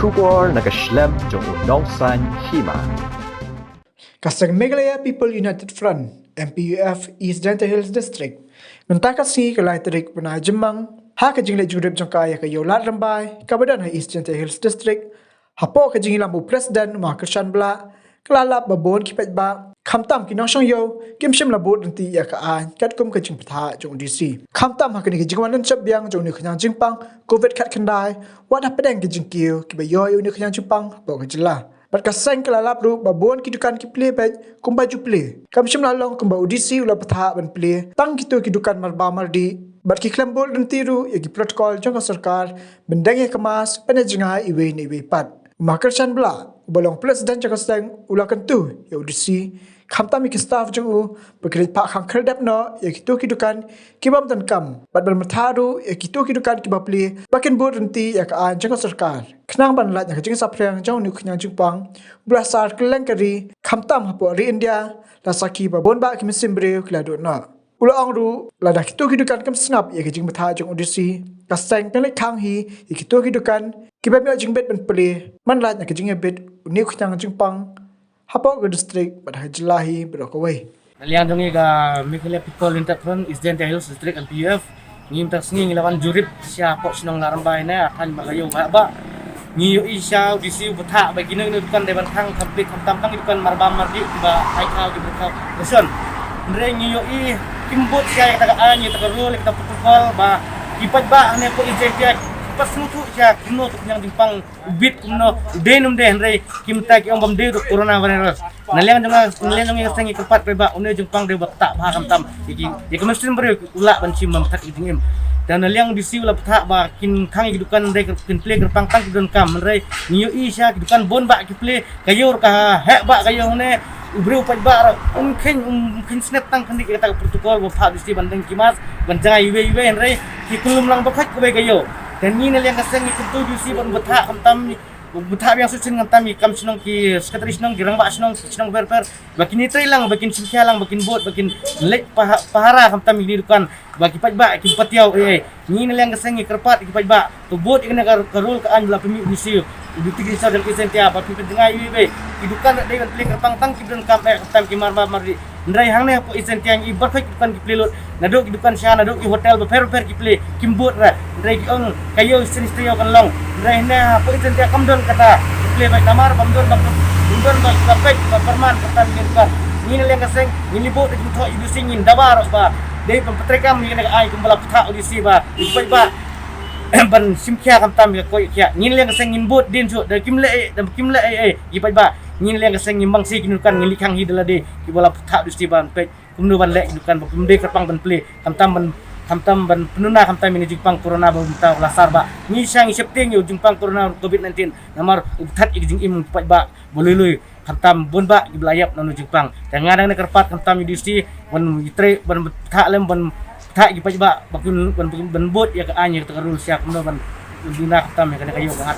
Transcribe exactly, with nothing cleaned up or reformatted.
Khubor na ka shlem jong u nongsan hima. Ka seng Meghalaya People United Front, M P U F, East Jaintia Hills District, mynta ka sngi ka lai tarik bnai Jymmang, ha ka jingleit jingrup jong ka ïa ka Ïew Lad Rymbai kaba don ha East Jaintia Hills District, hapoh ka jingïalam u President u Ma Kyrshan Blah, ka la lap ba bun ki paidbah, khamtam ki nongshong ïew, kim shym la bud ryntih ïa ka aiñ katkum ka jingbthah jong u D C. Khamtam ha kane ka jingwan lynshop biang jong une u khñiang jingpang Covid khatkhyndai, wat hapdeng ki jingkiew kiba ïoh ïa une u khñiang jingpang hapoh ka jylla. Bad ka seng ka la lap ruh ba bun ki dukan ki plie beit kumba ju plie. Kam shym la long kumba u D C u la bthah ban plie tang kito ki dukan marbam mardih, bad ki khlem bud ryntih ruh ïa ki protocol jong ka sorkar, ban deng ïa ka mask, ban ïa jngai iwei na iwei pat. U Ma Kyrshan Blah, uba long President jong ka seng, u la kyntu ïa u D C, khamtam ïa ki staff jong u, ba kin leit phah khang khyrdep noh ïa kito ki dukan ki bym donkam, bad ban bthah ruh ïa kito ki dukan kiba plie ba kin bud ryntih ïa ka aiñ jong ka sorkar, khnang ban lait na ka jingsaphriang jong une u khñiang jingpang uba la sar kylleng ka ri, khamtam hapoh ri India, la sakhi ba bun bah ki mynsiem briew ki la duh noh. U la ong ruh, lada kito ki dukan kim sngap ïa ka jingbthah jong u D C, ka seng kan leit khang hi ïa kito ki dukan kiba ym ïoh jingbit ban plie, ban lait na ka jingïabit une u khñiang jingpang hapoh ka district bad ha ka jylla hi baroh kawei. Na liang jong ngi ka Meghalaya People United Front, East Jaintia Hills District, M P U F, ngi mynta ka sngi ngi la wan jurip sha hapoh shnong Lad Rymbai ne, ha thaiñ ba ka ïew ba, ba ngi ïohi sha u D C u bthah ba kino kino dukan dei ban khang complete, khamtam tang ki dukan marbam mardih kiba ai khaw, kiba ai khaw ration. Hynrei ngi ïohi kim bud sha ïa kata ka aiñ, ïa kata ka rule, ïa kata ka protocol ba ki paidbah hangne hapoh East Jaintia ki pat sngewthuh sha kumno u khñiang jingpang u bit, kumno u dei ne ym dei, hynrei ki mynta ki ong ba ym dei u coronavirus. Na liang jong nga, na liang jong ngi ka seng ngi kyrpad ba une u jingpang dei ba ktah bha khamtam ïa ki, ïa ki mynsiem briew u lah ban shim ban bthah ïa ki jingim. Te na liang u D C u la bthah ba kin khang ïa ki dukan, dei kin plie kyrpang tang ki donkam, hynrei ngi ïohi sha ki dukan bun bah ki plie, ka ïew ruh ka heh bah, ka ïew hangne, u briew paidbah ruh um kheiñ, um kheiñ snet tang khyndiat ïa kata ka protocol ba phah u D C ban deng ki mask, ban jngai iwei iwei, hynrei ki khlem lang ba khoit kawei ka ïew. Te ngi na liang ka seng ngi kyntu u D C ban bthah khamtam, bthah biang shisien khamtam ki kam shnong, ki secretary shnong, ki rangbah shnong, ki shnong bapher bapher, ba kin ïatrei lang, ba kin shimkhia lang, ba kin bud, ba kin leit paha-, pahara khamtam ïa kine ki dukan, ba ki paidbah kim pat ïoh ei ei. Ngi na liang ka seng ngi kyrpad ïa ki paidbah to bud ïa kane ka, ka rule, ka aiñ ba la pynmih u D C, u Deputy Commissioner jong East Jaintia, ba phin pynjngai iwei iwei. Ki dukan ruh dei ban plie kyrpang tang kiba donkam, eh, khamtam ki marbam mardih. Hynrei hangne hapoh East Jaintia ngi baroh khoit ki dukan ki plie lut, naduh ki dukan sha, naduh ki hotel bapher bapher ki plie, kim bud ruh. Hynrei ki ong ka ïew shisien shisien ïew kan long. Hynrei hangne hapoh East Jaintia kam don kata, ki plie beit namar bym don ba, bym don ba, ba peit ba pyrman kata ki dukan. Ngi na liang ka seng ngin ïa bud, ngin thoh ïa u D C, ngin dawa ruh ba dei ban pyntreikam ïa kane ka aiñ kumba la bthah u D C ba ïa ki paidbah ban shimkhia khamtam ïa ka koit ka khiah. Ngi na liang ka seng ngin bud dien shuh, da kim leh ei, da kim leh ei ei ïa ki paidbah. Ngi na liang ka seng ngim bang shi kine ki dukan, ngin leit khang hi da lade kiba la bthah u D C ban peit kumno ban leh ki dukan ba kim dei kyrpang ban plie, khamtam ban, khamtam ban pynduna khamtam ïa une u jingpang corona ba mynta u la sar bah. Ngi sha ngi sheptieng ïa u jingpang corona Covid nineteen namar u bthah ïa ki jingim ki paidbah ba lui lui, khamtam bun bah kiba la ïap na une u jingpang. Te nga dang kyrpad khamtam ïa u D C ban ïatrei, ban bthah lem, ban bthah ïa ki paidbah ba kin, ban, ban bud ïa ka aiñ, ïa kata ka rule sha kumno ban duna khamtam ïa kane ka ïew ka ngat.